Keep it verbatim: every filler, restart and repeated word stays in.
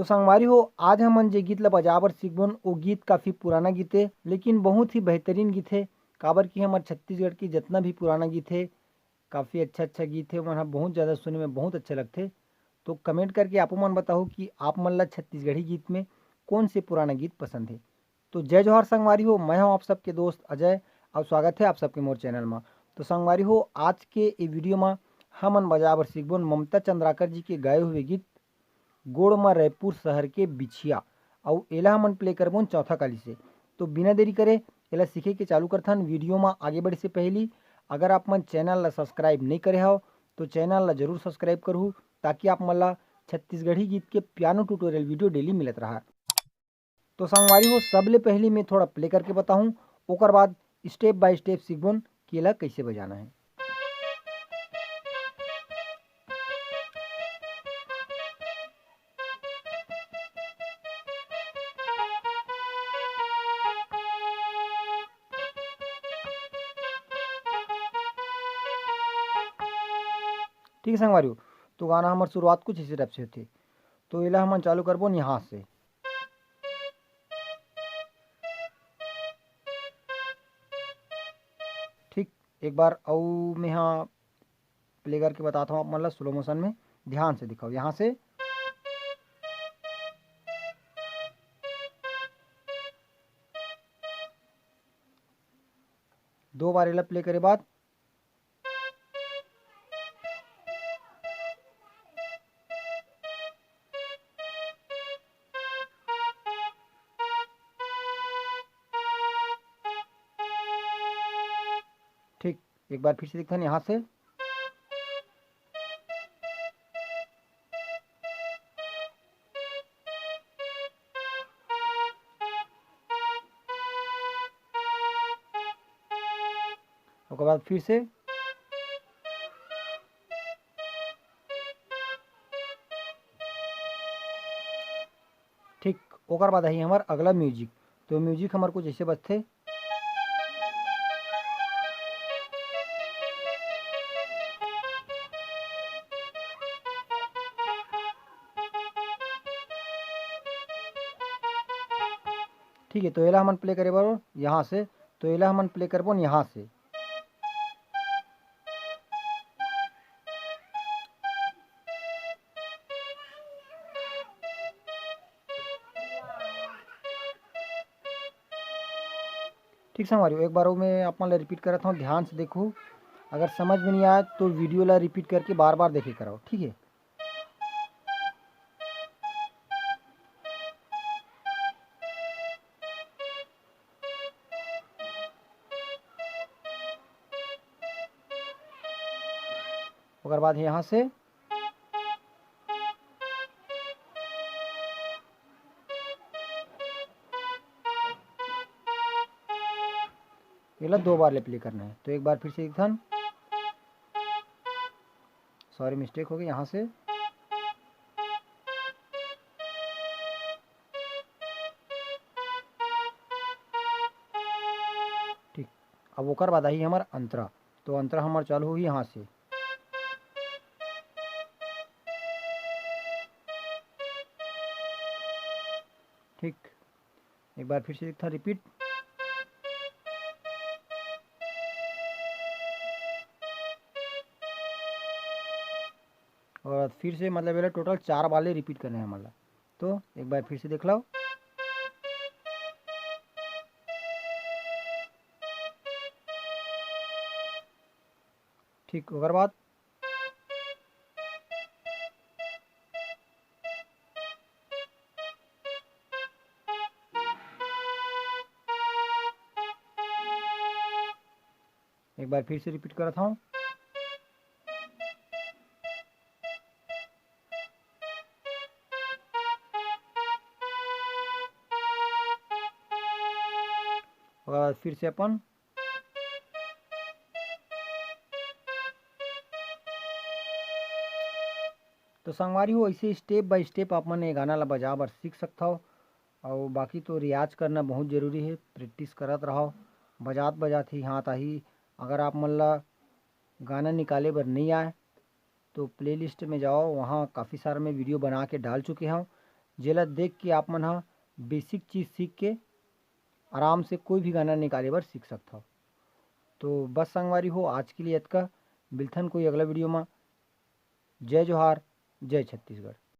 संगवारी हो, आज हमन जे गीत ला बजाए बर सीखबोन, वो गीत काफ़ी पुराना गीत हे, लेकिन बहुत ही बेहतरीन गीत हे। काबर कि हमर छत्तीसगढ़ के जितना भी पुराना गीत हे, काफ़ी अच्छा-अच्छा गीत हे, ओमन ह बहुत ज़्यादा सुने में बहुत अच्छा लगथे। तो comment करके आपो मन बताहू कि आप मन ला छत्तीसगढ़ी गीत में कौन से पुराना गीत पसंद हे। तो जय जोहार संगवारी हो, मैं हूं आप सबके दोस्त अजय, और स्वागत है आप सबके मोर channel मा। तो संगवारी हो, आज के ये video मा हमन बजाए बर सीखबोन ममता चंद्राकर जी के गाए हुए गीत गोड़ म रायपुर शहर के बिछिया, अउ एला हमन play करबोन चौथा कली से। तो बिना देरी करे एला सीखे के चालू करथन। Video मा आगे बढ़े से पहली अगर आप मन channel ला subscribe नहीं करे हव, तो channel ला जरूर subscribe करहू, ताकि आप मन ला छत्तीसगढ़ी गीत के piano tutorial video daily मिलत रहा। तो संगवारी हो, सबले पहली मैं थोड़ा play करके बताहूँ, ओकर बाद step by step सीखबोन कि एला कैसे बजाना है। ठीक है संगवारी हो, तो गाना हमर शुरुआत कुछ इसी type से होथे। तो एला हमन चालू करबोन यहाँ से। ठीक, एक बार अउ मैं हा play करके बताता हूँ आप मन ला slow motion में। ध्यान से दिखाओ, यहाँ से दो बार एला play करे बाद ठीक, एक बार फिर से देखथन यहाँ से। ओकर बाद फिर से ठीक, ओकर बाद आही हमर अगला music। तो music हमर कुछ ऐसे बजथे। ठीक है, तो एला हमन play करे बर यहाँ से, तो एला हमन play करबोन यहाँ से। ठीक संगवारी हो, एक बार वो मैं आप मन ला repeat करत हूँ, ध्यान से देखो। अगर समझ में नहीं आया तो video ला repeat करके बार बार देखे कराओ, ठीक है। ओकर बाद यहाँ से एला दो बार ले play करना है। तो एक बार फिर से एक थन, sorry, mistake हो गई, यहाँ से ठीक। अब ओकर बाद आही हमर अंतरा, तो अंतरा हमर चालू होही यहाँ से। ठीक, एक बार फिर से एक था repeat। और फिर से मतलब एला total चार बार ले repeat करना है हमन ला। तो एक बार फिर से देख लो। ठीक, ओकर बाद एक बार फिर से repeat करत हूँ। ओकर बाद फिर से अपन तो संगवारी हो, ऐसे step by step आप मन ये गाना ला बजा बर सीख सकथव। और बाकी तो रियाज करना बहुत जरूरी है, practice करत रहो, बजात बजात ही हाथ आही। अगर आप मन ला गाना निकाले बर नहीं आए तो playlist में जाओ, वहाँ काफ़ी सारा मैं video बना के डाल चुके हूँ। जेला देख के आप मन ह बेसिक चीज सीख के आराम से कोई भी गाना निकाले बर सीख सकथव। तो बस संगवारी हो, आज के लिए अतका। मिलथन कोई अगला वीडियो में। जय जोहार, जय छत्तीसगढ़।